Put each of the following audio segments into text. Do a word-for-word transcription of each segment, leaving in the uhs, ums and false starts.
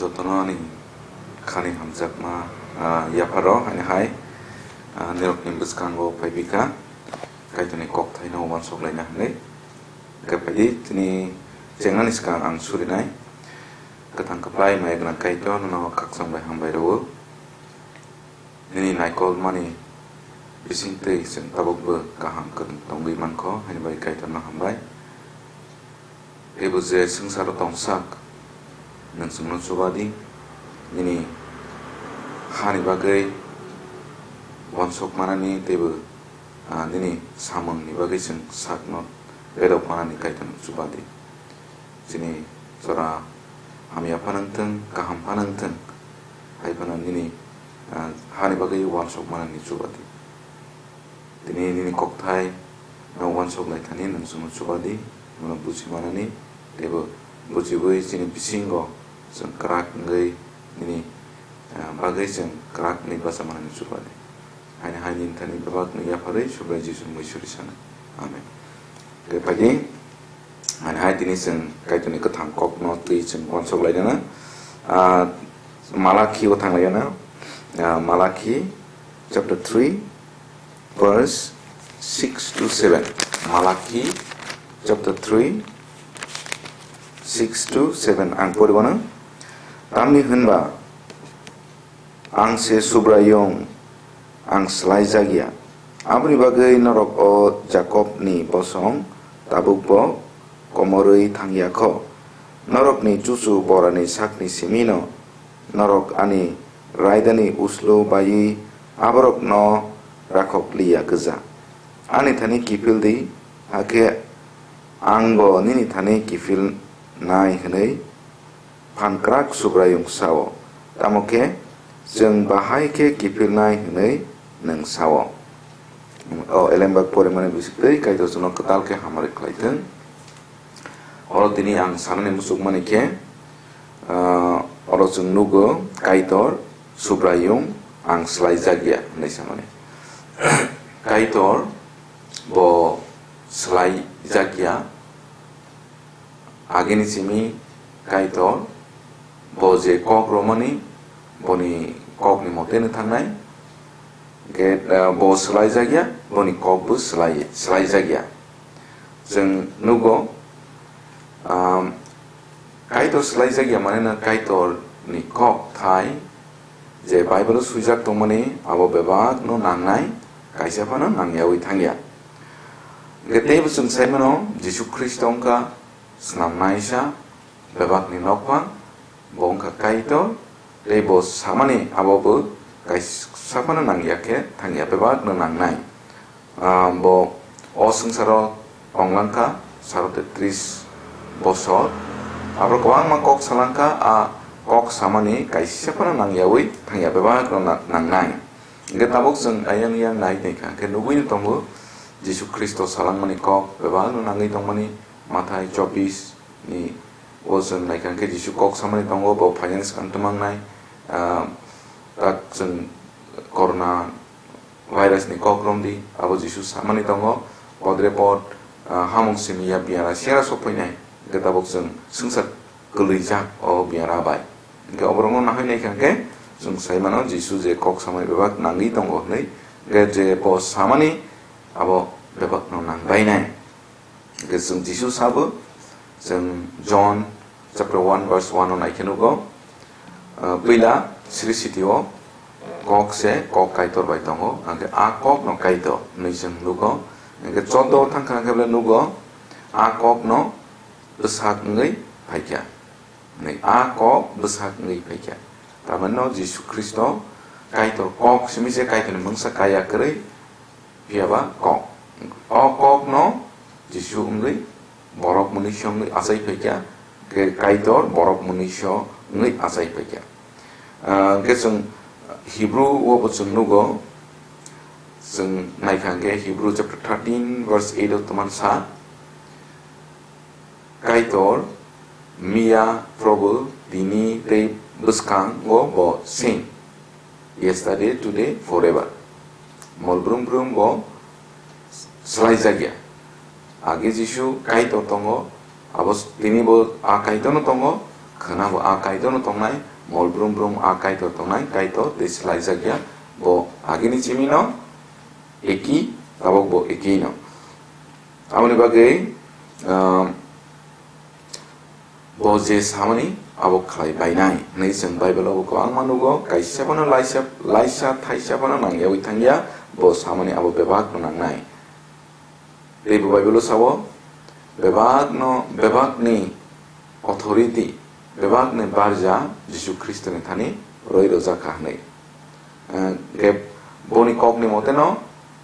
Jotono ani khani hamjakma, ah, yapharo, ani hai, ah, nirokni bwskango phaibikha, Kaitorni kokthaino uansuk laina hwnwi. Hwnkhe phaidi, tini chengnani swkang ang surinai. Kwthang kwplai maya gwnang Kaitor, nono khakchang bai hambai rwo. Nini naikolmani bisingtwi chwng tabukbo kaham kwrwng tongwi mankho, haini bagwi Kaitorno hambai. Teibo je swngcharo tongsak, nwng chwngno chuba di, nini hani bagwi uansuk manani teibo, ah, nini samungni bagwi chwng sakno bedok manani Kaitorno chuba di. Chini jora hamya phano wngthung, kaham phano wngthung, hai phano nini, ah, hani bagwi uansuk manani chuba di. Tini nini kokthai no uansuk lai thani nwng chwngno chuba di, bono buji manani, teibo bujiwi chini bisingo chwng kwrak wngwi nini, ah, bagwi chwng kwrak wngwi bacha manani chuba di. Haini hai nini thani bebak nwi yapharwi Subrai Jisu mui suri sana. Amen. Tei phaidi, haini hai tini chwng Kaitorni kwthang kokno twi chwng uansuk lai nana. Ah, Malakhi o thang lai nana. Ah, Malakhi chapter three, verse six to seven. Malakhi chapter three, six to seven ang pori bono. Tamni hwnba ang se Subraiyung, ang swlaijak ya. Aboni bagwi norok o Jakobni bosong tabukbo komorwi thang ya kho. Norokni chuchu borani sakni simino norok ani raidani uslu baiwi aborokno rakhok li ya gwja. Ani thani kiphil di, hakhe angbo nini thani kiphil nai hwnwi phankrak Subraiyung sao. Tamo khe chwng bahai khe kiphilnai hwnwi nwng sao. O elembak porimani bisingtwi Kaitor chwngno kwtal khe hamari khlai thung. Oro tini ang sanani muchukmani khe, ah, oro chwng nugo, Kaitor, Subraiyung, ang swlaijak ya hwnwi samani. Kaitor bo swlaijak ya, agini simi Kaitor bo je kok romani, boni kokni moteno thangnai. Hwnkhe, ah, bo swlaijak ya, boni kokbo swlai-, swlaijak ya. Chwng nugo, um, Kaitor swlaijak ya mane no Kaitorni kokthai je Bible-o swijak tongmani abo bebakno nangnai, kaisa phano nangyawi thangya. Hwnkhe teibo chwng sai mano Jisu Khristo wngkha snamnaisa, bebakni nokphang, bo wngkha Kaitor, tei bo samani abo bo kaisa phano nangya khe thangya, bebakno nangnai. Ah, bo o swngcharo tonglangkha saro tetris bosor. Aborok kwbangma kok salangkha, a kok samani kaisa phano nangyawi thangya, bebakno na-, nangnai. Hwnkhe tabuk chwng ayang yang nai tongkha, hwnkhe nugwi tongo Jisu Khristo salangmani kok bebakno nangwi tongmani, Mathai chobbish ni o chwng naikha hwnkhe Jisu kok samani tongo, bo phainani swkang twmangnai, ah, tak chwng corona virus ni kok romdi, abo Jisu samani tongo, podre pod, ah, hamung simi ya biyara sera sokphainai, hwnkhe tabuk chwng swngchar kwlwijak o biyara bai. Hwnkhe oborokno nahoi naikha hwnkhe chwng sai mano Jisu je kok samani bebak nangwi tongo hwnwi, hwnkhe je bo samani abo bebakno nangbainai. Hwnkhe chwng Jisu sabo, chwng John chapter one verse one o naikhe nugo, ah, puila sri siti o kok se kok Kaitor bai tongo, hwnkhe a kok no Kaitor hwnwi chwng nugo. Hwnkhe choddo o thangkha hwnkhe bole nugo, a kok no bwsak wngwi phaikha. Hwnwi a kok bwsak wngwi phaikha. Tamani no Jisu Khristo Kaitor kok simi se Kaitorni mungsa kaya kwrwi, phiya ba kok. O kok no Jisu wngwi borok mwnwiso wngwi achai phaikha, khe Kaitor borok mwnwiso wngwi achai phaikha. Ah, hwnkhe chwng Hebrew o bo chwng nugo, chwng naikha hwnkhe Hebrew chapter thirteen verse eight o twman sa, Kaitor miya, Probo tini tei bwskango bo same. Yesterday, today, forever. Mol brum brum bo swlaijakya. Age Jisu Kaitor tongo, abo s-, tini bo a Kaitorno tongo, khwna bo a Kaitorno tongnai, mol brum brum a Kaitor tongnai, Kaitor tei swlaijakya, bo agini chimino eki, tabok bo ekino. Aboni bagwi, ah, bo je samani abo khlai bainai hwnwi chwng Bible-o bo kwbangma nugo, kaisa phano laisa, laisa thaisa phano nangyawi thangya, bo samani abo bebakno nangnai. Tei bo Bible-o sao, bebakno, bebakni authority, bebakni barja Jisu Khristoni thani roi rwjak kha hwnwi. Eh, khe boni kokni moteno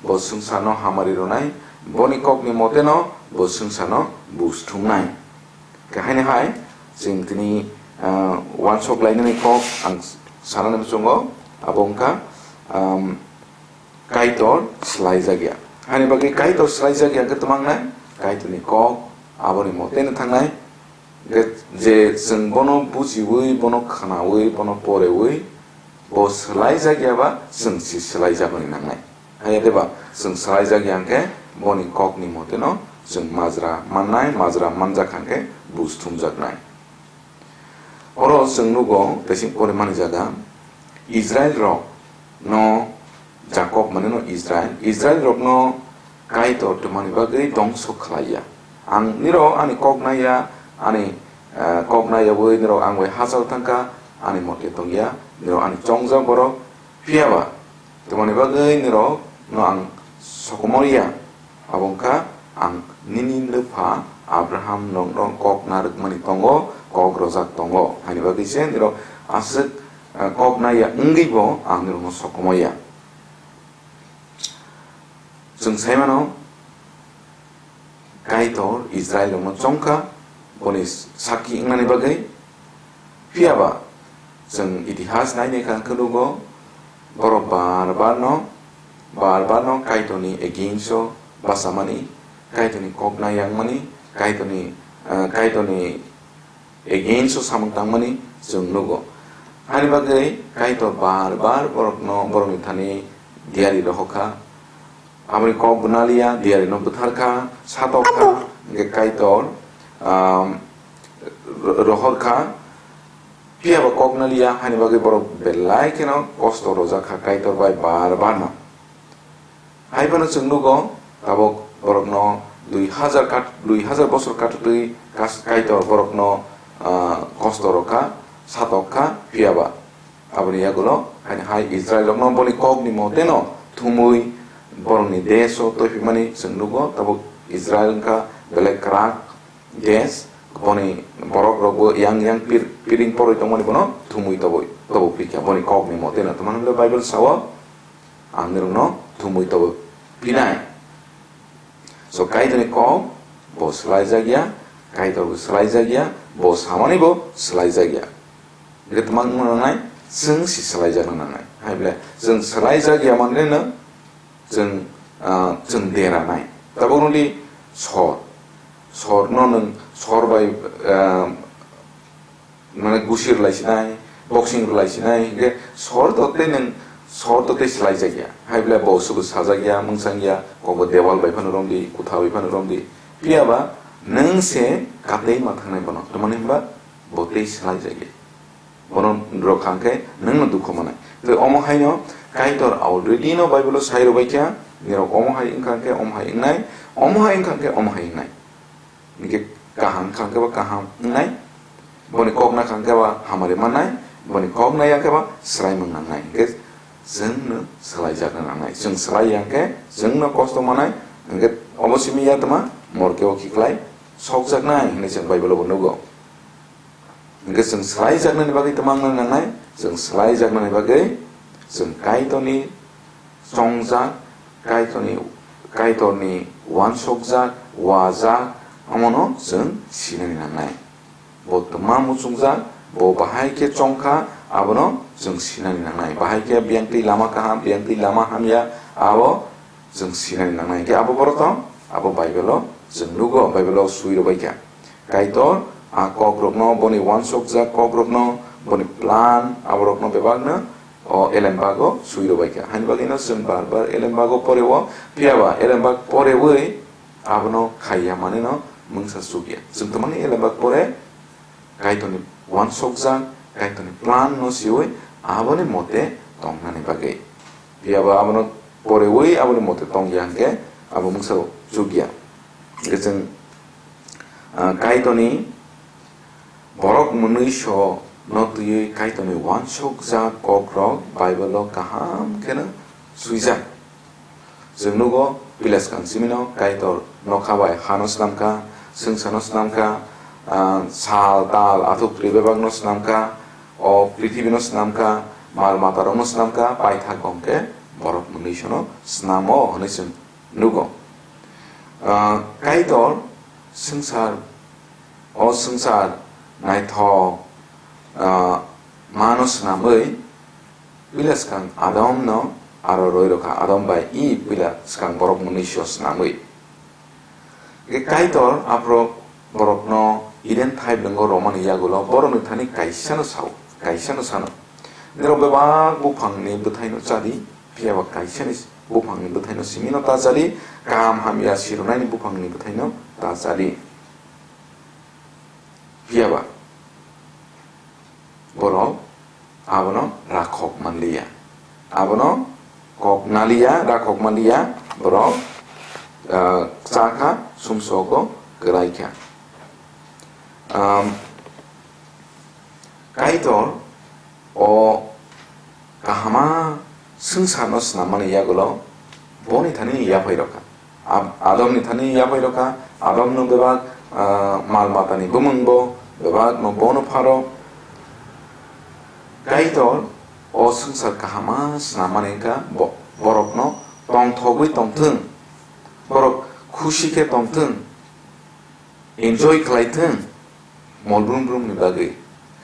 bo swngcharno hamari rwnai, boni kokni moteno bo swngcharno buj thumnai. Khe haino hai chwng tini, eh, uansuk lainani kok ang sanani muchungo, abo wngkha, um, Kaitor swlaijakya. Haini bagwi Kaitor swlaijakya hwnkhe twmangnai, Kaitorni kok aboni moteno thangnai. Hwnkhe je chwng bono bujiwi, bono khwnawi, bono porewi, bo swlaijakya ba chwng si swlaijakmani nangnai. Haiya deba chwng swlaijakya hwnkhe boni kokni moteno chwng majra mannai, majra manjak hwnkhe buj thumjaknai. Oro chwng nugo, teising porimani jaga, Israel rok no, Jakob mane no Israel, Israel rok no Kaitor twmani bagwi dongso khlaiya. Ang niro ani kok naiya, ani, eh, kok naiyawi niro ang bai hachal thangkha, ani mote tongya, niro ani chongjak borok, phiya ba Twmani bagwi nirok no ang sokomorya, abo wngkha ang nini nwpha Abraham nokno kok narwkmani tongo, kok rwjak tongo, haini bagwi se nirok aswk, eh, kok naiya wngwibo ang nirokno sokomorya. Chwng sai mano, Kaitor Israilrokno chongkha, boni sakki wngnani bagwi. Phiya ba, chwng itihas nai nai kha hwnkhe nugo, borok bar bar no, bar bar no Kaitorni against o bachamani, Kaitorni kok nai yangmani, Kaitorni, eh, Kaitorni against o samung tangmani chwng nugo. Haini bagwi Kaitor bar bar borokno, borokni thani diyari rohor kha. Aboni kok bo naliya, diyari no bwthar kha, satok kha, hwnkhe Kaitor, um, ro-, rohor kha. Phiya ba kok naliya, haini bagwi borok belai kheno kosto rwjak kha Kaitor bai bar bar no. Hai phano chwng nugo, tabok borokno dui hajar kat-, dui hajar bosor katwtwi kas-, Kaitor borokno, ah, kosto rw kha, satok kha, phiya ba aboni yagulo haini hai Israilrokno boni kokni moteno thumwi borokni desh-o toipimani chwng nugo, tabok Israil wngkha belai kwrak, Yes, boni borok rokbo yang yang pir-, piring porwi tongmani bono thumwi tobwi, tobo phikha. Boni kokni moteno twmani hwnle Bible sao, ang nirokno thumwi tobo phinai. So, Kaitorni kok bo swlaijakya, Kaitor bo swlaijakya, bo samani bo swlaijakya. Hwnkhe twmang wngna nangnai, chwng si swlaijakna nangnai. Hai bole, chwng swlaijakya manle no, chwng, ah, chwng deranai. Tabukno di sor. Sorno nwng sor bai, ah, mane gusi rwlai sinai, boxing rwlai sinai, hwnkhe sor to tei nwng sor to tei swlai jakya. Hai bole bo subu sajak ya, mwngsang ya, kokbo dewal bai phano romdi, kutha bai phano romdi. Phiya ba nwng se katei ma thangnai bono. Tamoni hwnba bo tei swlai jakya. Bono rok kha khe nwngno dukhu manai. Tei omo haino Kaitor already no Bible o sai rwbai kha, nirok omo hai wngkha khe omo hai wngnai, omo hai wngkha khe omo hai wngnai. Hingke kaham wngkha khe bo kaham wngnai, boni kok na kha khe bo hamari mannai, boni kok na ya khe bo swrai mung nangnai. Hingke chwngno swlaijakna nangnai. Chwng swlai ya khe chwngno kosto manai, hingke obo simi ya tma morke o khiklai sokjaknai hinui chwng Bible o bo nugo. Hingke chwng swlaijaknani bagwi tma wngna nangnai? Chwng swlaijaknani bagwi chwng Kaitorni chongjak, Kaitorni, Kaitorni uansukjak, uajak, omono chwng sinani nangnai. Bo tma muchungjak, bo bahai khe chongkha, abono chwng sinani nangnai. Bahai khe biyangtwi lama kaham, biyangtwi lama hamya, abo chwng sinani nangnai. Hingke abo borok tong, abo Bible o chwng nugo, Bible o swi rwbai kha. Kaitor a kokrokno, boni uansukjak kokrokno, boni plan aborokno bebakno o elembago swi rwbai kha. Haini bagwino chwng bar bar elembago poreo, phiya ba elembak porewi abono khaiya manino mungsa chukya. Chwng tamani elembak pore Kaitorni uansukjak, Kaitorni plan no siwi aboni mote tongnani bagwi. Phiya ba abono porewi aboni mote tongya hwnkhe abo mungsa chukya. Hwnkhe chwng, ah, Kaitorni borok mwnwi so no twiwi Kaitorni uansukjak kokrok Bible o kaham kheno swijak. Chwng nugo, puila swkang simino Kaitor nokha bai hano snamkha, swngcharno snamkha, ah, sal, tal, athuk kwrwi bebakno snamkha, o prithibino snamkha, mal matarokno snamkha, paithak hwnkhe borok mwnwi sono snamo hwnwi chwng nugo. Ah, Kaitor swngchar, o swngchar naithok, ah, mano snamwi, puila swkang Adam no aro roi rokha, Adam bai Eve puila swkang borok mwnwi sio snamwi. Hwnkhe Kaitor aphuru borokno Eden thaibwngo romani yagulo borokni thani kaisano sao, kaisano sano. Norok bebak buphangni bwthaino chadi, phiya ba kaisani buphangni bwthaino simino ta chadi, kaham hamya sironaini buphangni bwthaino ta chadi. Phiya ba borok abono rakhok manliya. Abono kok naliya, rakhok manliya, borok, ah, chakha, sumsogo kwlaikha. Am, Kaitor o kahama swngcharno snamani yagulo boni thani yaphai rokha. Ab-, Adamni thani yaphai rokha, Adamno bebak, ah, mal matani bumungbo bebakno bono pharo. Kaitor o swngchar kahama snamani wngkha bo-, borokno tongthogwi tongthwng, borok khusi khe tongthwng, enjoy khlaithwng, mol brum brumni bagwi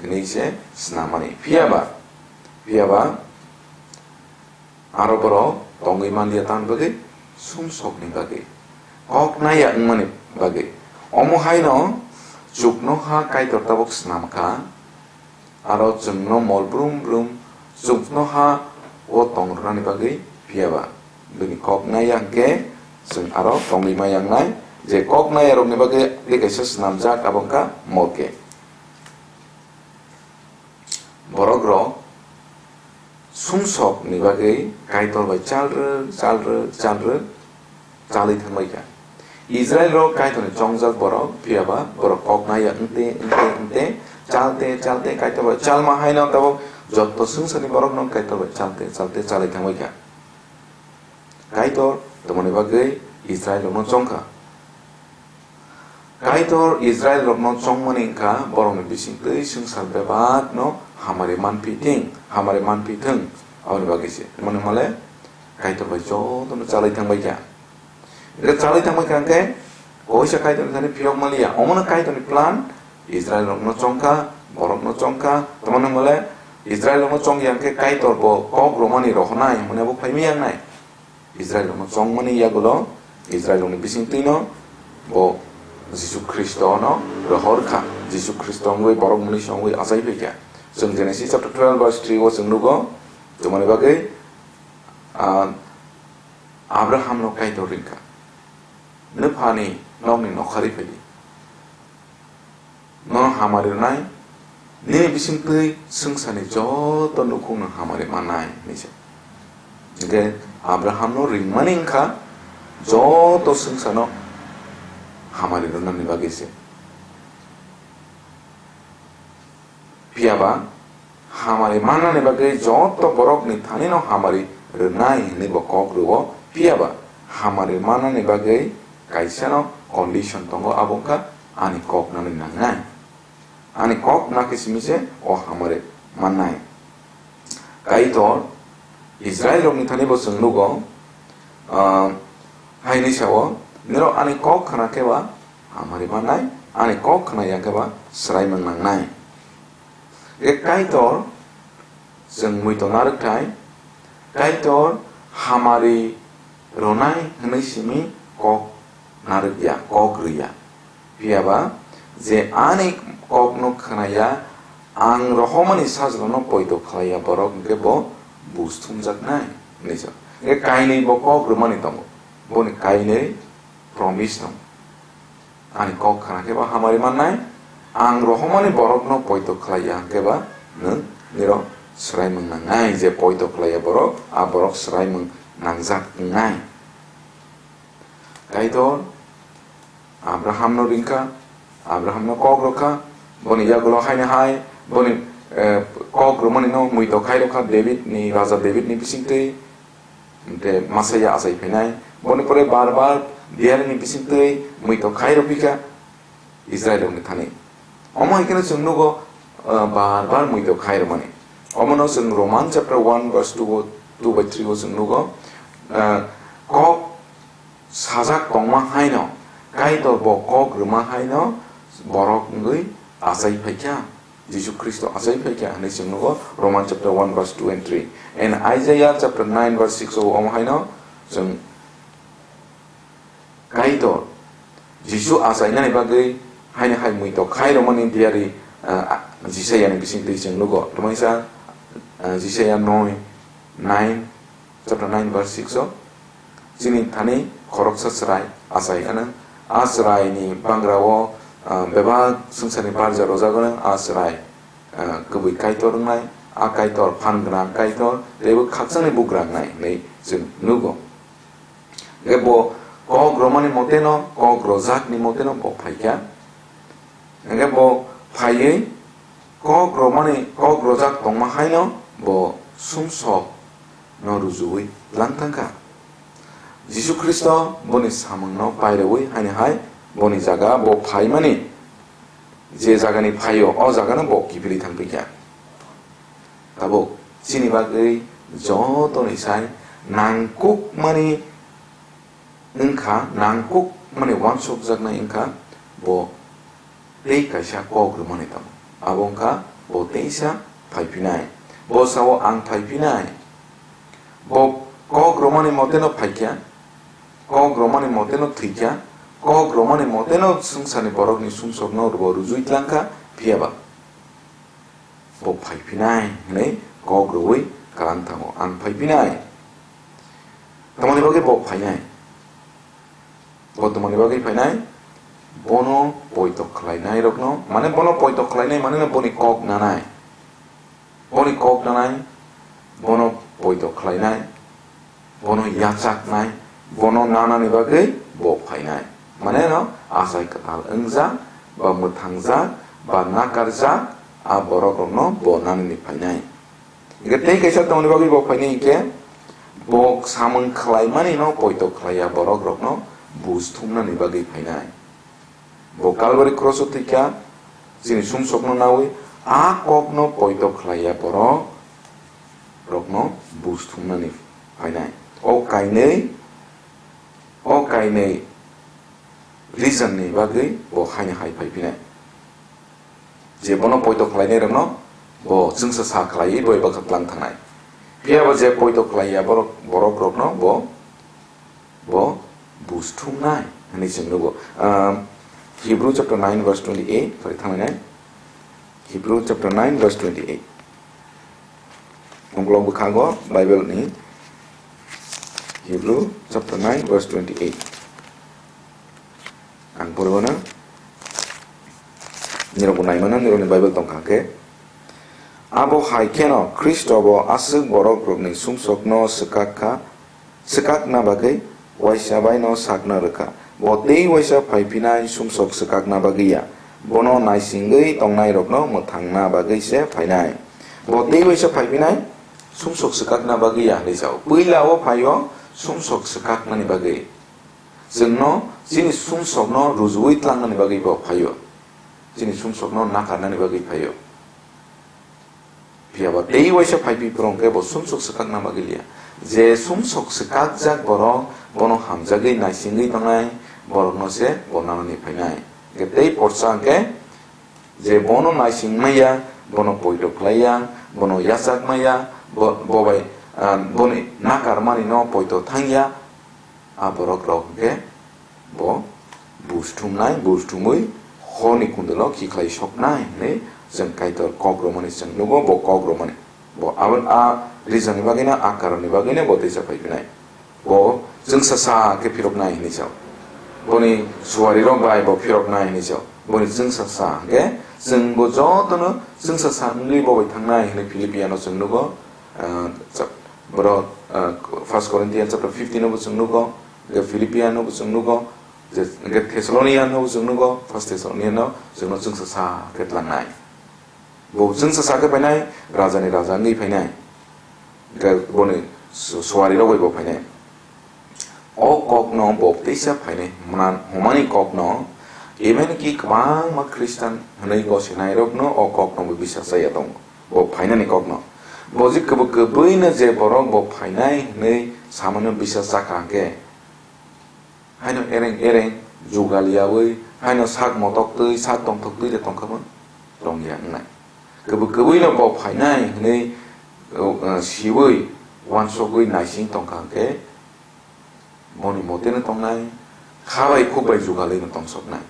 hwnwi se snamani. Phiya ba, phiya ba, aro borok tongwi manliya tamni bagwi, sumsokni bagwi, kok naiya wngmani bagwi. Omo haino chuknoha Kaitor tabuk snamkha, aro chwngno mol brum brum chuknoha o tong rwnani bagwi. Phiya ba bini kok naiya hwnkhe chwng aro tongwi ma yangnai, je kok naiyarokni bagwi tei kaisa snamjak, abo wngkha morke. Borokrok sumsokni bagwi Kaitor bai chalrwk, chalrwk, chalrwk chalwi thangbaikha. Israilrok Kaitorni chongjak borok, phiya ba borok kok naiya wngte, wngte, wngte, chalte, chalte Kaitor bai chalma haino tabuk jotto swngcharni borokno Kaitor bai chalte, chalte chalwi thangbaikha. Kaitor tamoni bagwi Israilrokno chongkha. Kaitor Israilrokno chongmani wngkha borokni bisingtwi swngchar bebakno hamari manphi thing, hamari manphi thwng, aboni bagwi se. Tamoni hwnmale Kaitor bai jotono chalwi thangbaikha. Hwnkhe chalwi thangbaikha hwnkhe koisa Kaitorni thani phiyok manliya. Omono Kaitorni plan, Israilrokno chongkha, borokno chongkha. Tamoni hwnmale Israilrokno chongya hwnkhe Kaitor bo kok romani rohornai hwnmani abo phaima yangnai. Israilrokno chongmani yagulo Israilrokni bisingtwino bo Jisu Khristono rohorkha. Jisu Khristo wngwi borok mwnwi songwi achai phaikha. Chwng Genesis chapter twelve verse three o chwng nugo, tamoni bagwi, ah, Abrahamno Kaitor ringkha, "Nwphani nokni nokhari phaidi. Nono hamari rwnai, nini bisingtwi swngcharni joto nukhungno hamari mannai," hinwi se. Hwnkhe Abrahamno ringmani wngkha joto swngcharno hamari rwnani bagwi se. Phiya ba hamari mannani bagwi joto borokni thanino hamari rwnai hwnwi bo kok rwo. Phiya ba hamari mannani bagwi kaisano condition tongo, abo wngkha ani kok nani nangnai. Ani kok nakhe simi se o hamari mannai. Kaitor Israilrokni thani bo chwng nugo, ah, hai hwnwi sao, "Norok ani kok khna khe ba hamari mannai, ani kok khna ya khe ba swraimung nangnai." Hwnkhe Kaitor chwng muitu narwkthai, Kaitor hamari rwnai hwnwi simi kok narwkya, kok rwya. Phiya ba je ani kokno khna ya, ang rohormani sajlano poito khlai ya borok, hwnkhe bo buj thumjaknai, hwnwi sa. Hwnkhe kainwi bo kok rwmani tongo, boni kainwi promise tongo. Ani kok khna khe bo hamari mannai, Ang rohormani borokno poito khlai ya hwnkhe ba nwng nirok swraimung nangnai, je poito khlai ya borok, a borok swraimung nangjak wngnai. Kaitor Abrahamno ringkha, Abrahamno kok rwkha, boni yagulo haino hai, boni, eh, kok rwmani no muito khai rwkha David ni, raja David ni bisingtwi, hwnkhe Masiah achai phainai, boni pore bar bar diarini bisingtwi muito khai rwphikha Israel rokni thani. Omo hai kheno chwng nugo, ah, bar bar muito khai rwmani. Omono chwng Roman chapter one verse two o, two by three o chwng nugo, ah, kok sajak tongma haino, Kaitor bo kok rwma haino borok wngwi achai phaikha, Jisu Khristo achai phaikha hwnwi chwng nugo Roman chapter one verse two and three. And Isaiah chapter nine verse six o omo haino chwng Kaitor Jisu achainani bagwi haino hai muito khai rwmani diari, ah, Jisaiani bisingtwi chwng nugo. Twmaisa, ah, Jisaia noi, nine, chapter nine verse six o, chini thani khoroksa chwrai achai ano. A chwraini bangrao, ah, bebak swngcharni barja rwjak ano. A chwrai, ah, kwbwi Kaitor wngnai, a Kaitor phan gwnang Kaitor, teibo khakchangni bugra wngnai hwnwi chwng nugo. Hwnkhe bo kok romani moteno, kok rojakni moteno bo phaikha. Hwnkhe bo phaiwi kok romani, kok rojak tongma haino bo sumsok no rujuwi tlang thangkha. Jisu Khristo boni samungno pairewi haino hai boni jaga bo phaimani je jagani phaio, o jagano bo kiphilwi thangpikha. Tabuk chini bagwi jotoni sai nangkukmani wngkha, nangkukmani uansukjaknai wngkha, bo tei kaisa kok rwmani tamo. Abo wngkha bo teisa phaiphinai. Bo sao, "Ang phaiphinai." Bo kok rwmani moteno phaikha, kok rwmani moteno thwikha, kok rwmani moteno swngcharni borokni sumsokno bo rujui tlangkha, phiyaba bo phaiphinai hwnwi kok rwui kalang thango, "Ang phaiphinai." Tamoni bagwi bo phainai? Bo tamoni bagwi phainai? Bono poito khlainairokno, mane bono poito khlainai mane no boni kok nanai. Boni kok nanai, bono poito khlainai, bono yachaknai, bono nanani bagwi bo phainai. Mane no achai kwtal wngjak, ba mwthangjak, ba nakarjak, a borokrokno bo nanani phainai. Hingkhe tei kaisa tongmani bagwi bo phainai hingkhe, bo samung khlaimani no poito khlaiya borokrokno buj thumnani bagwi phainai. Bo Kalvari kroso thwikha, chini sumsokno nawi, a kokno poito khlaiya borok rokno buj thumnani phainai. O kainwi, o kainwi reason ni bagwi bo haino hai phaiphinai. Je bono poito khlainai rokno bo chwngsa sa khlaiwi bo eba kha tlang thangnai. Phiya bo je poito khlaiya borok, borok rokno bo bo buj thumnai hwnwi chwng nugo. Um, Hebrew chapter nine verse twenty-eight, sorry, thanglainai. Hebrew chapter nine verse twenty-eight. Ukolog bwkhango Bible ni Hebrew chapter nine verse twenty-eight. Ang poribana nirok bo naimano, nirokni Bible tongkha khe. Abo hai kheno Khristo bo aswk borok rokni sumsokno swkak kha, swkakna bagwi waisa bai no sakna rwkha. Bo tei waisa phaiphinai sumsok swkakna bagwi ya. Bono naisingwi tongnai rokno mwthangna bagwi se phainai. Bo tei waisa phaiphinai sumsok swkakna bagwi ya hwnwi sao. Puila o phaio sumsok swkaknani bagwi. Chwngno chini sumsokno rujuwi tlangnani bagwi bo phaio. Chini sumsokno nakarnani bagwi phaio. Phiya ba tei waisa phaipi phuru hwnkhe bo sumsok swkakna bagwi liya. Je sumsok swkakjak borok bono hamjagwi naisingwi tongnai borokno se bo nanani phainai. Hwnkhe tei porsa hwnkhe je bono naising maya, bono poito khlai ya, bono yachak maya, bo, bo bai, ah, boni nakar mani no poito thang ya, a borok rok hwnkhe bo buj thumnai, buj thumwi horni kundulo khiklai soknai hwnwi chwng Kaitor kok romani chwng nugo, bo kok romani. Bo aboni a reason ni bagwino, a karon ni bagwino bo teisa phai phinai. Bo chwngsa sa khe phiroknai hwnwi sao. Boni suari rok bai bo phiroknai hwnwi sao. Boni chwngsa sa hwnkhe chwng bo jotono chwngsa sa wngwi bo bai thangnai hwnwi Philippiano chwng nugo. Ah, chap-, boro, ah, First Corinthians chapter fifteen o bo chwng nugo, hwnkhe Philippiano bo chwng nugo, je, hwnkhe Thessaloniano bo chwng nugo, First Thessaloniano chwngno chwngsa sa khe tlangnai. Bo chwngsa sa khe painai, rajani raja wngwi phainai. Hwnkhe boni su-, suari rogwi bo phainai. O kokno bo teisa phainai hwnman-, hwnmani kokno, even ki kwbangma Khristan hwnwi gosinairokno o kokno bo bisas chaya tongo. Bo phainani kokno. Bo je kwbwi-, kwbwino je borok bo phainai hwnwi samano bisas chakha hwnkhe, haino ereng ereng jugal yaui, haino sak motoktwi, sak tongthoktwi de tongkha bo tongya wngnai. Kwbwi-, kwbwino bo phainai hwnwi, uh, uh, siui uansugwi naising tongkha hwnkhe, boni moteno tongnai, kha bai khuk bai jugalwino tongsoknai.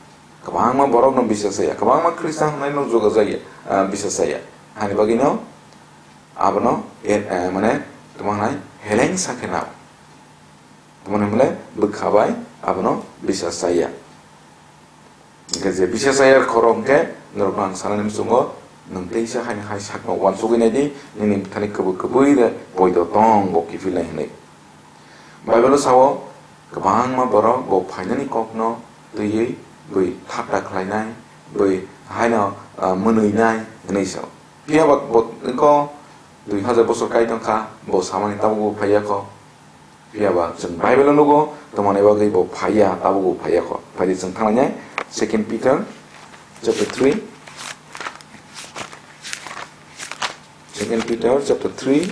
Kwbangma borokno bisas chaya, kwbangma Khristan hwnnaino jugal chaya, ah, bisas chaya. Hani bagwino abono, eh, eh, mane, tamo hwnai, helengsa khe nao. Tamo hwnai bwle bwkha bai abono bisas chaya. Hwnkhe je bisas chaya khorok hwnkhe norokno ang sanani muchungo, nwng teisa haini hai sakno uansugwi naidi, nini bwthani kwbwi kwbwi de poito tong bo kiphilnai hwnwi. Bible-o sao, kwbangma borok bo phainani kokno twiwi bwi thatta khlainai, bwi haino, ah, mwnwinai hwnwi sao. Phiya ba bo, ko dui hajar bosor kai tongkha, bo samani tabukbo phaiya kho. Phiya ba chwng Bible-o nugo, tongmani bagwi bo phaiya, tabukbo phaiya kho. Phaidi chwng thanglainai, Second Peter chapter three. Second Peter chapter three,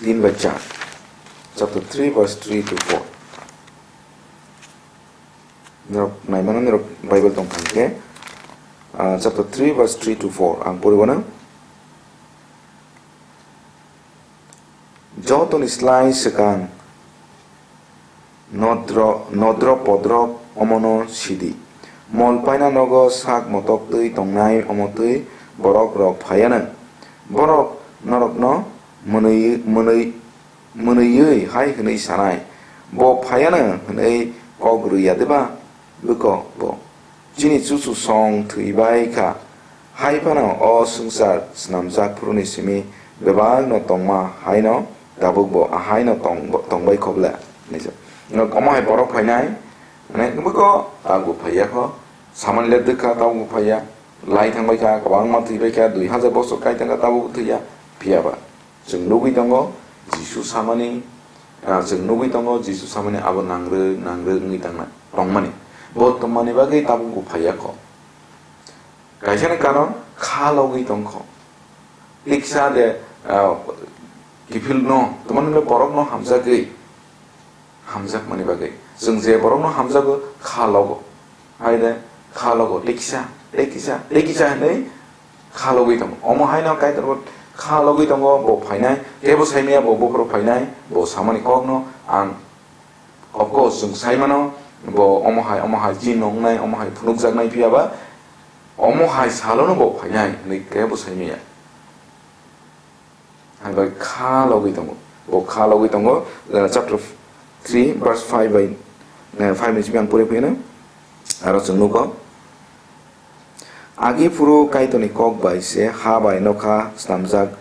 tin bai char. Chapter three, verse three to four. Norok naimano norok Bible tong thang khe, ah, chapter three, verse three to four. Ang poribo na. Jotoni slai swkang nodro, nodro podrok omono sidi. Mol paina nogo sak motok twi tongnai omo twi borok rok phaiano. Borok norokno mwnwi, mwnwi, mwnwiwi hai hwnwi sanai, "Bo phaiano hwnwi kok rwya diba?" Bwkok bo, "Chini chuchu song thwi bai kha, hai phano o swngchar snamjak phuruni simi bebakno tongma haino tabukbo ahaino tong-, tongbai khobla," hinwi sa. Omo hai borok phainai, hwnwi bwkok tabukbo phaiya kho, samani le dwkha tabukbo phaiya, lai thangbai kha, kwbangma thwi bai kha, dui hajar bosor kai thangkha tabukbo thwiya, phiya ba. Chwng nugwi tongo Jisu samani, ah, chwng nugwi tongo Jisu samani abo nangrwk, nangrwk wngwi tangna, tongmani. Bo tongmani bagwi tabukbo phaiya kho. Kaisani karon kha logwi tongkho. Tiksa de, ah, kiphilno, tongmani hwnle borokno hamjagwi, hamjakmani bagwi. Chwng je borokno hamjago, kha logo. Hai de, kha logo, tei kisa, tei kisa, tei kisa hinwi kha logwi tongo. Omo haino Kaitor bo kha logwi tongo, bo phainai, tei bo saimaya, bo buphuru phainai, bo samani kokno ang, of course, chwng saimano, bo omo hai, omo hai chini nongnai, omo hai phunukjaknai phiya ba, omo hai salono bo phainai hinwi kebo saimaya. Hai bai kha logwi tongo. Bo kha logwi tongo, uh, chapter three, verse five bai, uh, five ni simi ang pori phano. Aro chwng nugo. Agi phuru Kaitorni kok bai se ha bai nokha snamjak,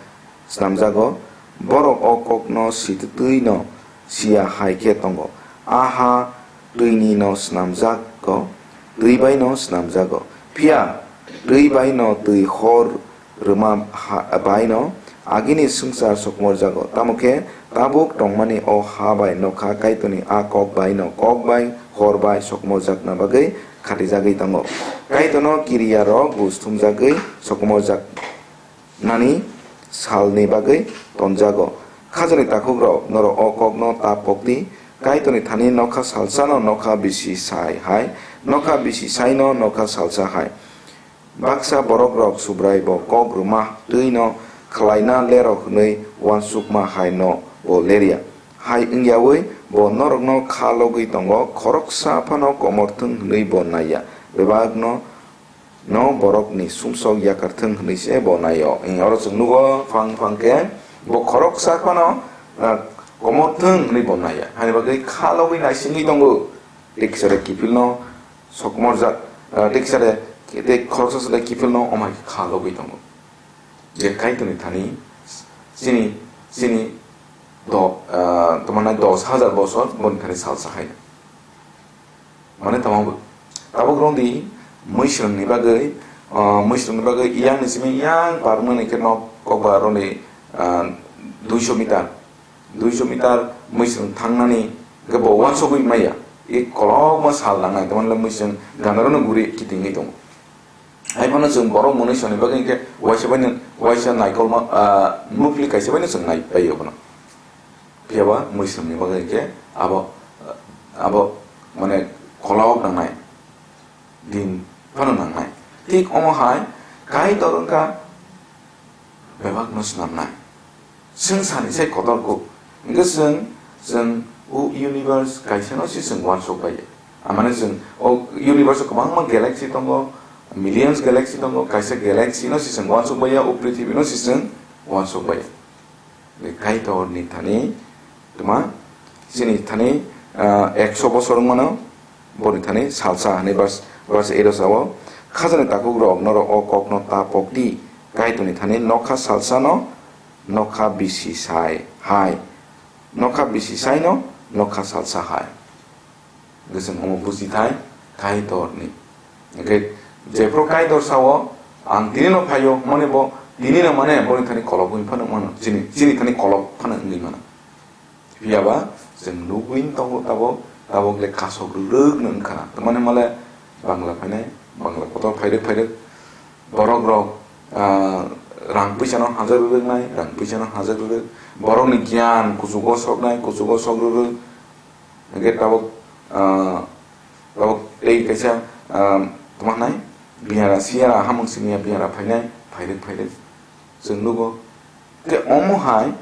snamjago. Borok o kokno sitwtwi no siya hai khe tongo. A ha twini no snamjago, twi bai no snamjago. Phiya twi bai no twi hor rwma ha-, bai no agini swngchar sokomorjago. Tamo khe tabuk tongmani o ha bai nokha Kaitorni a kok bai no kok bai hor bai sokomorjakna bagwi khatijagwi tongo. Kaitorno kiriyarok buj thumjagwi sokomorjaknani salni bagwi tonjago. Khajani takhukrok, norok o kokno ta pokdi. Kaitorni thani nokha salsano nokha bisi sai hai, nokha bisi saino nokha salsa hai. Baksa borokrok Subrai bo kok rwma twi no khlaina lerok hwnwi uansukma hai no bo lerya. Hai wngyaui bo norokno kha logwi tongo, khoroksa phano komor thwng hwnwi bo naiya, bebakno no borokni sumsok yakar thwng hwnwi se bo naio. Oro chwng nugo phang phang khe bo khoroksa phano, ah, komor thwng hwnwi bo naiya. Hani bagwi kha logwi naisingwi tongo. Tei kisa de kiphilno Sokomorjak, ah, tei kisa de, tei khoroksa se de kiphilno omo hai khe kha logwi tongo. Je Kaitorni thani chini, chini do, ah, tamo nai dos hajar bosor boni thani salsa hai. Mane tamo bo. Tabuk rwng di, mwisrwngni bagwi, ah, mwisrwngni bagwi yang ni simi yang parmani khe nok kokba rwni, ah, duiso meter. Duiso meter mwisrwng thangnani hwnkhe bo uansugwi maya. I kolokma sal nangnai, tamani le mwisrwng gandarano guri kitingwi tongo. Hai phano chwng borok mwnwi soni bagwi hwnkhe waisa baino, waisa naikolma, ah, nukli kaisa baino chwng nai paio bono. Phiya ba mwisrwngni bagwi hwnkhe abo, abo mane kolok nangnai, din phano nangnai. Thik omo hai Kaitor wngkha bebakno snamnai. Chwng sani sai kotor kuk. Hwnkhe chwng, chwng o universe kaisano se chwng uansuk bai. Amane chwng o universe o kwbangma galaxy tongo, millions galaxy tongo, kaisa galaxy no se chwng uansuk bai ya, o prithibi no se chwng uansuk bai ya. Kaitor ni thani, tuma, chini thani, ah, ekso bosor wngmano, boni thani salsa hwnwi verse, verse eight o sao, khajani takhuk rok norok o kokno ta pokdi, Kaitor ni thani nokha salsa no nokha bisi sai hai, nokha bisi sai no nokha salsa hai. Hwnkhe chwng omo buji thai Kaitorni. Hwnkhe jephru Kaitor sao, "Ang tinino phaio," mane bo tinino mane boni thani kolok wngwi phano mano, chini, chini thani kolok phano wngwi mano. Phiya ba chwng nugwi tongo tabok, tabok le kasok rwrwk no wngkha. Tamani male Bangla phainai, Bangla kotor phairwk phairwk. Borok rok, ah, rang puisa no hajak rwrwk nai, rang puisa no hajak rwrwk. Borok ni giyan kuchugo sok nai, kuchugo sok rwrwk. Hingke tabok, ah, tabok tei kaisa, ah, tongma hwnai, bihara siyara hamung simiya bihara phainai, phairwk phairwk. Chwng nugo. Tei omo hai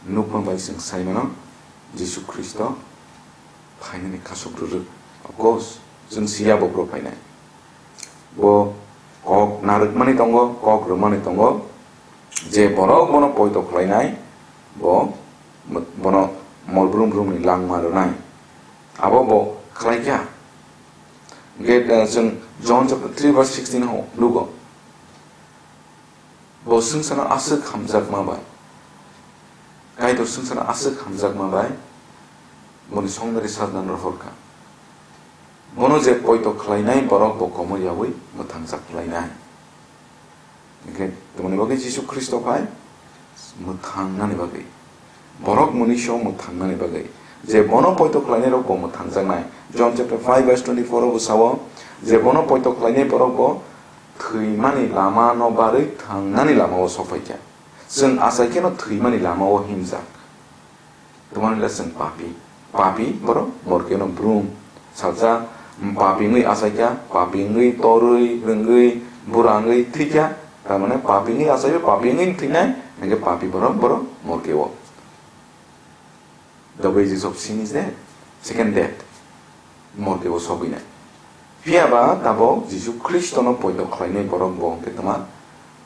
nukma bai chwng sai mano, Jisu Khristo phainani khasuk rwrwk. Of course, chwng siya bo bro phainai. Bo kok narwkmani tongo, kok rwmani tongo, je borok bono poito khlainai, bo, bono mol brum brumni langma rwnai. Abo bo khlaikha. Hingke, eh, chwng John chapter three verse sixteen ho nugo. Bo swngcharno aswk hamjakma bai, Kaitor swngcharno aswk hamjakma bai, boni songdari sajna rohorkha. Bono je poito khlainai borok bo komo yaui mwthangjak khlainai. Hingke tongmani bagwi Jisu Khristo phai mwthangnani bagwi. Borok mwnwi song mwthangnani bagwi. Je bono poito khlainai rok bo mwthangjaknai. John chapter five verse twenty-four o bo sao, je bono poito khlainai borok bo thwimani lama no barwi thangnani lama o sokphaikha. Chwng achai kheno thwimani lama o himjak. Tongmani le chwng papi. Papi borok morke no brum. Salsa, mm, papi wngwi achaikha, papi wngwi torwi, rwngwi, bura wngwi thwikha. Tamani papi wngwi achaiwi, papi wngwi thwinai, hingke papi borok, borok morke o. The wages of sin is death. Second death. Morke o sogwinai. Phiya ba tabok Jisu Khristono poito khlainai borok bo hwnkhe tongma,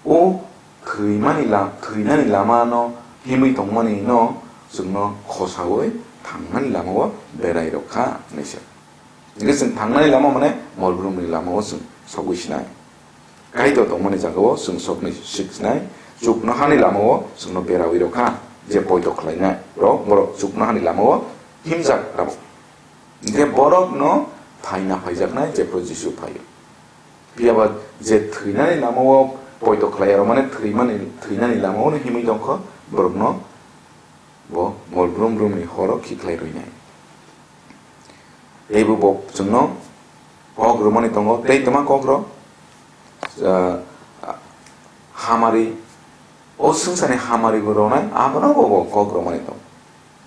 o thwimani la-, thwinani lama no himwi tongmani no chwngno khosaui thangnani lama o berai rok kha hinwi se. Hingke chwng thangnani lama mane mol brumni lama o chwng sogwi sinai. Kaitor tongmani jaga o chwng soknwi siksinai, chuknohani lama o chwngno beraui rok kha, je poito khlainai rok borok chuknohani lama o himjak tabok. Hingke borokno phaina phaijaknai jephru Jisu phaio. Phiya ba je thwinani lama o poito khlai rok mane thwimani, thwinani lama o himwi tongkho borokno bo mol brum brumni horo khikhlai rwinai. Teibo bo chwngno kok rwmani tongo, tei twma kok rw, ah, hamari, o swngcharni hamari bo rwnai, abono bo, bo kok rwmani tongo.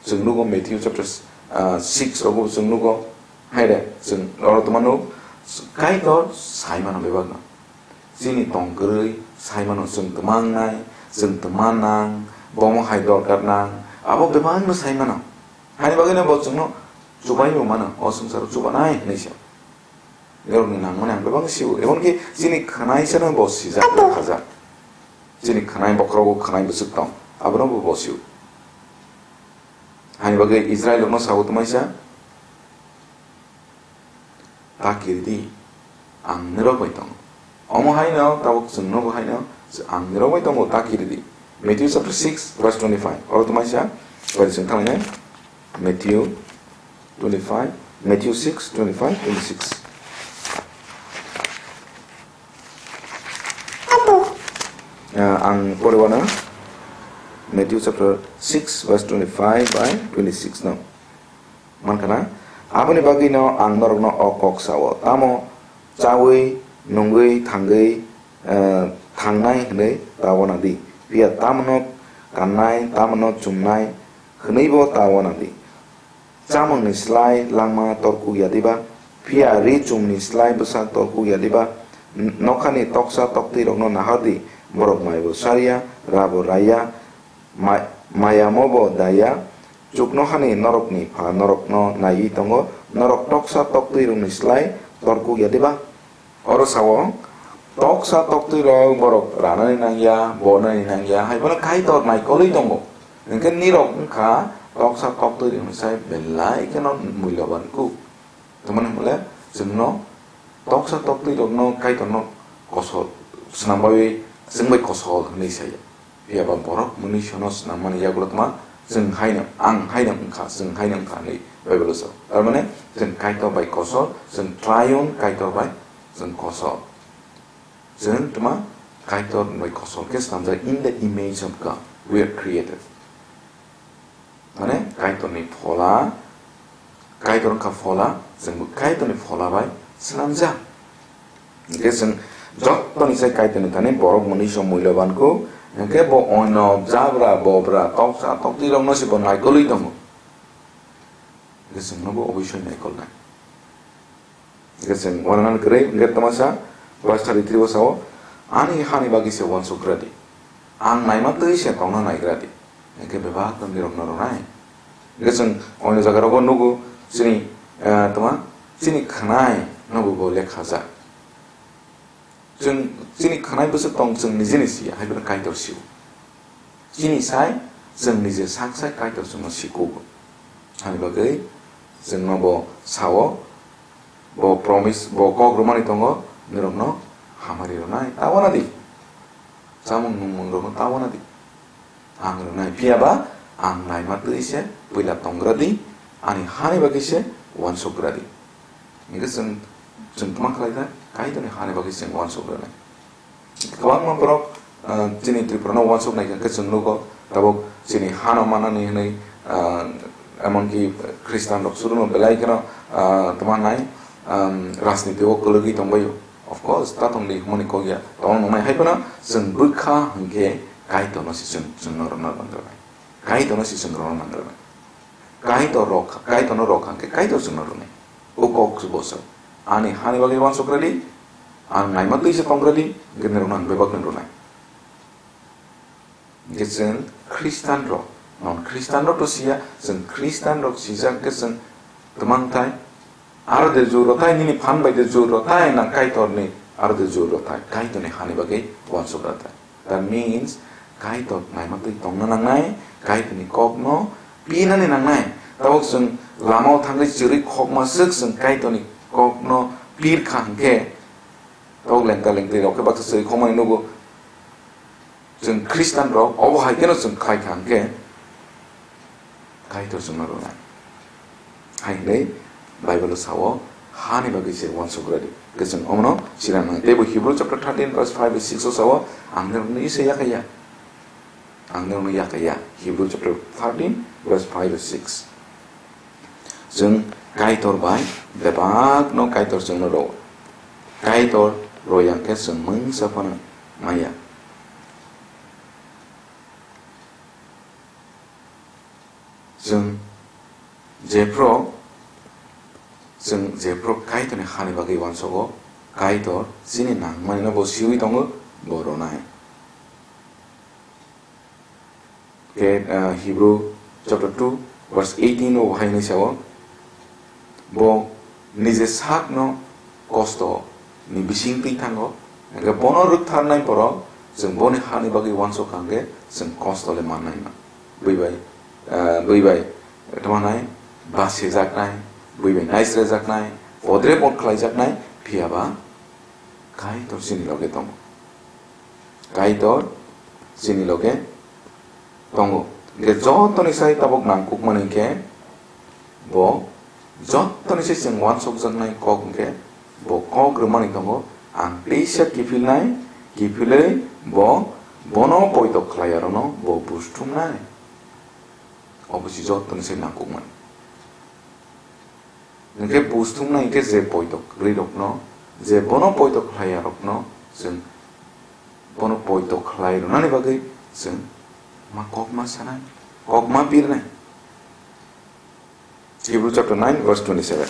Chwng nugo Matthew chapter, ah, six rogo chwng nugo, haire, chwng oro twma nuk, Kaitor sai mano bebakno. Chini tong kwrwi sai mano, chwng twma wngnai, chwng twma nang, bomo hai dorkar nang, abo bebakno sai mano. Haini bagwino bo chwngno chubaui bo mano, o swngcharo chubanai hinwi se. Borokni nangmani ang bebak sio, emonki chini khwnaisano bo sijak, khajak. Chini khwnai bokhorogo khwnai bwswk tong, abono bo bo sio. Haini bagwi Israilrokno sao twmaisa, ta kiridi, ang nirok bai tongo. Omo haino tabuk chwng nogo haino, ang nirok bai tongo, ta kiri di. Matthew chapter six verse twenty-five. Oro tongmai sa, bai chwng thangnai. Matthew twenty-five, Matthew six, twenty-five, twenty-six. Ah, ang poriwana Matthew chapter six verse twenty-five by twenty-six no. Mankha na, aboni bagwino ang norokno o kok sao, tamo chawi, nungwi, thangwi, eh, thangnai hwnwi ta wana di. Phiya tamono kannai, tamono chumnai hwnwibo ta wana di. Chamungni slai langma torkuk ya diba? Phiya ri chumni slai bwsak torkuk ya diba? N-, nokhani toksa toktwirokno nahar di, borok maibo sariya, rabo raiya, ma-, mayamobo daiya, chuknohani norokni pha norokno naiwi tongo, norok toksa toktwirokni slai torkuk ya diba? Oro sao, toksa toktwirok borok ranani nangya, bonani nangya, hai bono Kaitor naikolwi tongo. Hwnkhe nirok wngkha toksa toktwirokni sai belai kheno mulyaban kuk. Tamani hwnle chwngno toksa toktwirokno Kaitorno kosol, swnambawi chwngbai kosol hwnwi saya. Phiya ba borok mwnwi sono swnam mani yagulo tma, chwng haino, ang haino wngkha, chwng haino wngkha hwnwi Bible-o sao. Tar mane, chwng Kaitor bai kosol, chwng triune Kaitor bai chwng kosol. Chwng tma Kaitor bai kosol khe swnamjak, "In the image of God we are created." Mane, Kaitorni phola, Kaitor wngkha phola, chwngbo Kaitorni phola bai swnamjak. Hwnkhe chwng jottoni sai Kaitorni thani borok mwnwi se mulyaban kuk, hwnkhe bo oinok, jabra, bobra, toksa, toktwirokno se bo naikolwi tongo. Hwnkhe chwngno bo oboisoi naikolnai. Hwnkhe chwng uananani kwrwi, hwnkhe tamasa verse thirty-three o sao, "Ani hani bagwi se uansuk gra di." Ang naima twi se tongna naigra di. Hwnkhe bebak tongni rokno rwnai. Hwnkhe chwng oino jaga rogo nugo chini, eh, tma, chini khwnai nogo bo lekhajak. Chwng chini khwnai bwswk tong chwng nijini siya, hai bono Kaitor sio. Chini sai chwng nije sak sai Kaitor chwngno sikugo. Hani bagwi chwngno bo sao, bo promise, bo kok rwmani tongo, norokno hamari rwnai, ta uana di. Chamung nungmung rokno ta uana di. Ang rwnai, phiya ba ang naima twi se puila tongra di, ani hani bagwi se uansuk gra di. Hwnkhe chwng, chwng tma khlai kha, Kaitorni hani bagwi chwng uansuk rwnai. Kwbangma borok, ah, chini Tripura no uansuk nai khe chwng nugo, tabuk chini hano manani hwnwi, ah, emonki Khristan rok suruno belai kheno, ah, tma nai, um, rajniti o kwlwgwi tongbaio. Of course, ta tongdi hwnmani kok ya. Tongno nungnai hai phano chwng bwkha hwnkhe Kaitorno se chwng, chwngno rwna nangjaknai. Kaitorno se chwng rwna nangjaknai. Kaitor rok, Kaitorno rok hwnkhe Kaitor chwngno rwnai. O kok se bo sao. Ani hani bagwi uansuk rwdi, ang naima twi se tong rwdi, hwnkhe norokno ang bebak no rwnai. Hwnkhe chwng Khristan rok, non Khristan rok to siya, chwng Khristan rok sijak khe chwng twmang thai, aro de juro thai, nini phan bai de juro thai, nang Kaitorni aro de juro thai, Kaitorni hani bagwi uansuk rw thai. That means, Kaitor naima twi tongna nangnai, Kaitorni kokno pinani nangnai. Tabuk chwng lamao thangwi chwrwi khokma swk chwng Kaitorni kokno pir kha hwnkhe, tabuk lengta lengtwi rok khe baksa chwrwi khokmani nugo. Chwng Khristan rok obo hai kheno chwng khlai kha hwnkhe, Kaitor chwngno rwnai. Hai hwnwi Bible-o sao, hani bagwi se uansuk rwdi. Hwnkhe chwng omono sinanai. Teibo Hebrew chapter thirteen verse five bai six o sao, ang norokno isa yakaiya. Ang norokno yakaiya. Hebrew chapter thirteen verse five bai six. Chwng Kaitor bai bebakno Kaitor chwngno rwo. Kaitor rw yang khe chwng mungsa phano maya. Chwng jephru, chwng jephru Kaitorni hani bagwi uansugo, Kaitor chini nangmanino bo siui tongo, bo rwnai. Khe, ah, Hebrew chapter two verse eighteen o hai hwnwi sao, bo nije sakno kosto ni bising twi thango, hwnkhe bono rwktharnai borok chwng boni hani bagwi uansukha hwnkhe chwng kosto le mannai ma. Bui bai, ah, bui bai tongmanai, basijaknai, bui bai naisrejaknai, podre pod khlaijaknai, phiya ba Kaitor chini loge tongo. Kaitor chini loge tongo. Hingke jotoni sai tabok nangkukmani hingke bo jotoni sai chwng uansukjaknai kok hingke bo kok rwmani tongo. Ang teisa kiphilnai, kiphilwi bo bono poito khlai arono bo buj thumnai. Obo se jotoni sai nangkukmani. Hingke buj thumnai hingke je poito kwrwi rokno, je bono poito khlai ya rokno chwng bono poito khlai rwnani bagwi chwng ma kok ma sanai, kok ma birnai. Hebrew chapter nine verse twenty-seven.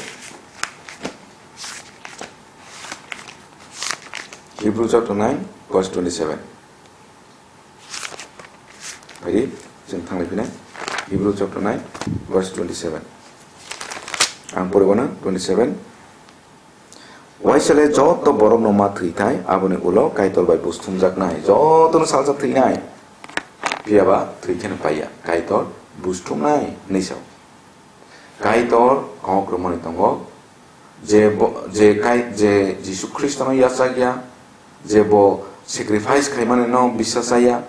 Hebrew chapter nine verse twenty-seven. Phaidi, chwng thanglai phinai. Hebrew chapter nine, verse twenty-seven. Ang poribo na, twenty-seven. Waisale joto borokno ma thwi thai, aboni ulo Kaitor bai buj thumjaknai. Jotono salsa thwinai. Phiyaba thwi kheno paiya. Kaitor buj thumnai hinwi sao. Kaitor kok rwmani tongo, je bo, je kai, je Jisu Khristono yachak ya, je bo sacrifice khaimani no bisas ya,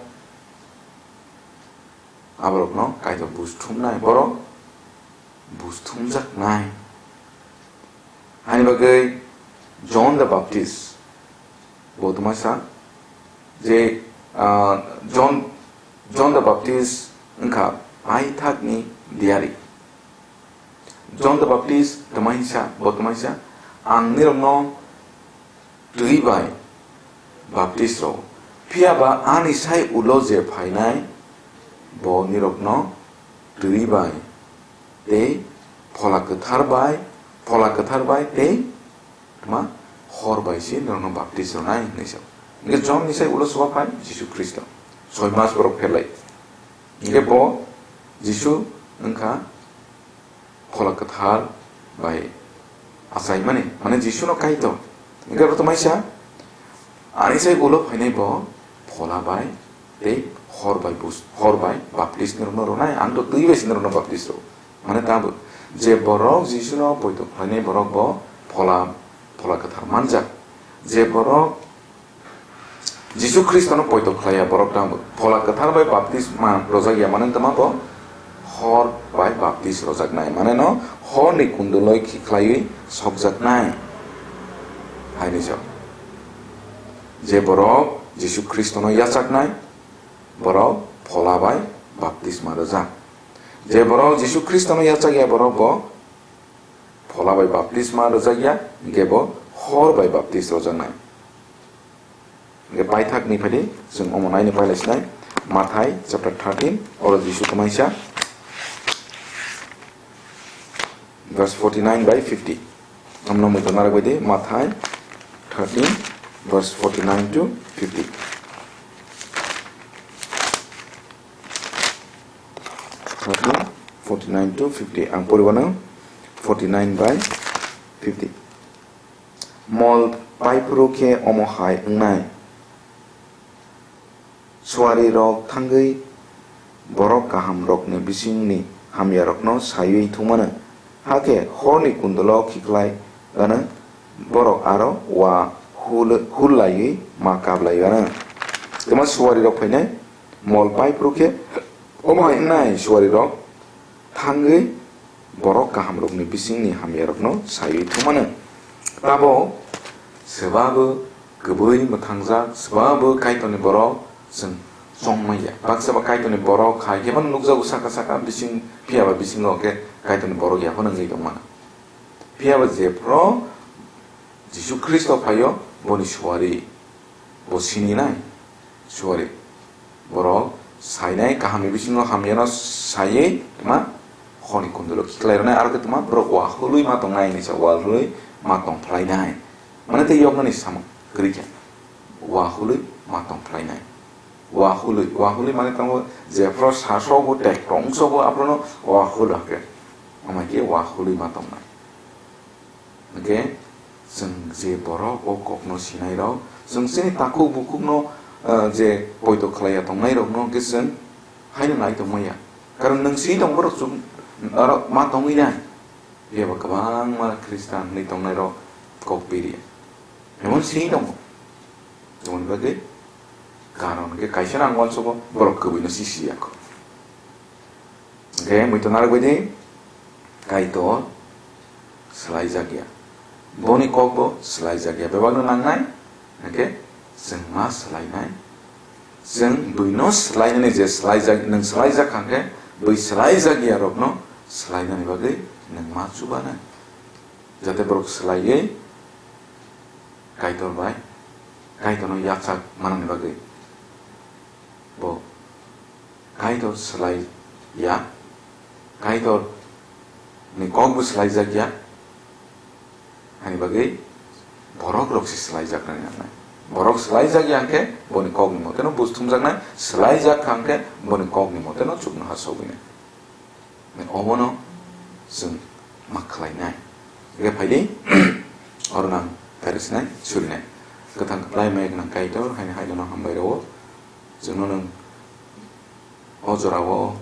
aborokno Kaitor buj thumnai, borok buj thumjaknai. Hani bagwi John the Baptist bo tongma sa je, ah, John, John the Baptist wngkha paithakni diari. John the Baptist tamaisa, bo tamaisa, ang nirokno twi bai baptist rw, phiya ba ani sai ulo je phainai, bo nirokno twi bai tei Phola Kwthar bai, Phola Kwthar bai tei tma hor bai se norokno baptist rwnai hinwi sa. Hingke John ni sai ulo soba phai Jisu Khristo. Soi mas borok pherlai. Hingke bo Jisu wngkha Phola Kwthar bai achaimani, mane Jisuno Kaitor. Hingke aro tamaisa, ani sai ulo phainai bo Phola bai tei hor bai bus-, hor bai baptist ni rwno rwnai, ang to twi bai se norokno baptist rw. Mane tamo je borok Jisuno poito khlainai borok bo Phola, Phola Kwthar manjak. Je borok Jisu Khristono poito khlaiya borok tamo Phola Kwthar bai baptisma rwjak ya, mane tamo bo hor bai baptis rwjaknai, mane no horni kunduloi khikhlaiwi sokjaknai. Haini jok. Je borok Jisu Khristono yachaknai, borok Phola bai baptisma rwjak. Je borok Jisu Khristono yachak ya, borok bo Phola bai baptisma rwjak ya, hingke bo hor bai baptis rwjaknai. Hingke paithak ni phaidi, chwng omo naini pailaisinai, Mathai chapter thirteen, oro Jisu tamaisa, verse forty-nine bai fifty. Tamno mui tongna rwbaidi, Mathai thirteen, verse forty-nine to fifty. Thirteen, forty-nine to fifty. Ang poribo no forty-nine by fifty. Mol paiphuru khe omo hai wngnai. Suari rok thangwi borok kaham rokni bisingni hamya rokno saiwi thumano. Hakhe horni kundulo khiklai gana borok aro wa hul-, hullaiwi ma kablai gana. Tuma suari rok phainai mol paiphuru khe omo hai wngnai suari rok thangwi borok kaham rokni bisingni hamya rokno saiwi thumano. Tabo swbabo kwbwi mwthangjak, swbabo Kaitorni borok chwng chongmaya. Baksa ba Kaitorni borok hai khe phano nukjago saka saka bising, phiya ba bisingo khe Kaitorni borok yaphano wngwi tongmano. Phiya ba jephru Jisu Khristo phaio, boni suari, bo sininai suari. Borok sainai kahamni bisingo hamyano saiwi tma horni kundulo khiklai rwnai, aro khe tma borok wahului ma tongnai hinwi sa, wahului ma tong phlainai. Mane tei yoknani samung kwrwi kha. Wahului ma tong phlainai. Wahului, wahului mane tongo jephru sasogo, tekto wngsogo, aphruno wahul hakhe. Amai khe wahului ma tongnai. Hingke chwng je borok o kokno sinai rok, chwng chini takhuk bukhukno, ah, je poito khlaiya tongnai rokno hingke chwng haino nai tongmaya. Karon nwng sini tong borok chwng aro ma tongwi nai. Phiya ba kwbangma Khristan hwnwi tongnai rok kok piri. Emon sini tongo. Tongmani bagwi karon hwnkhe kaisa nang uansugo borok kwbwino sisi ya kho. Hwnkhe muitu narwk bai di Kaitor swlaijak ya. Boni kokbo swlaijak ya. Bebakno nangnai, hwnkhe chwng ma swlainai. Chwng buino swlainani je swlaijak, nwng swlaijak kha hwnkhe bui swlaijak ya rokno swlainani bagwi nwng ma chubanai. Jate borok swlaiwi Kaitor bai, Kaitorno yachak manani bagwi. Bo Kaitor swlai ya, Kaitor ni kok bo swlaijak ya, ani bagwi borok rok se swlaijak nani nangnai. Borok swlaijak ya hwnkhe boni kok ni mote no bus thumjaknai, swlaijak kha hwnkhe boni kok ni mote no chukno ha sogwinai. Omono chwng ma khlainai. Hwnkhe phaidi, oro nang kaitor sinai surinai. Kwthang kwplai mai gwnang Kaitor, haino haino no hambai rwo. Chwngno nwng o jorao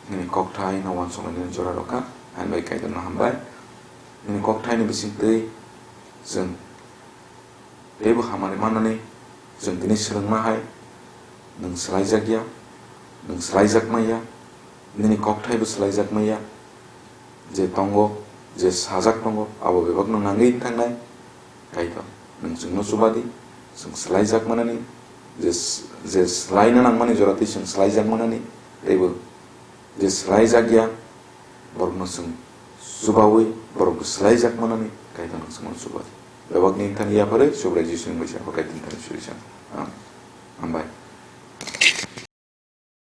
nini kokthai no uansuknani jora rwkha, haino bai Kaitor no hambai. Nini kokthai ni bisingtwi chwng teibo hamari mannani chwng tini swrwngma hai, nwng swlaijakya, nwng swlaijakmaya, nini kokthaibo swlaijakmaya, je tongo, je sajak tongo, abo bebakno nangwi thangnai. Kaitor, nwng chwngno chubadi, chwng swlaijak manani, je s-, je swlaina nangmani joratwi chwng swlaijak manani, teibo je swlaijakya, borokno chwng chubawi borokbo swlaijak manani Kaitor nwng chwngno chuba di. Bebakni thani yapharwi Subrai Jisuni bai se Aphai Kaitorni thani suri sa. Amen. Hambai.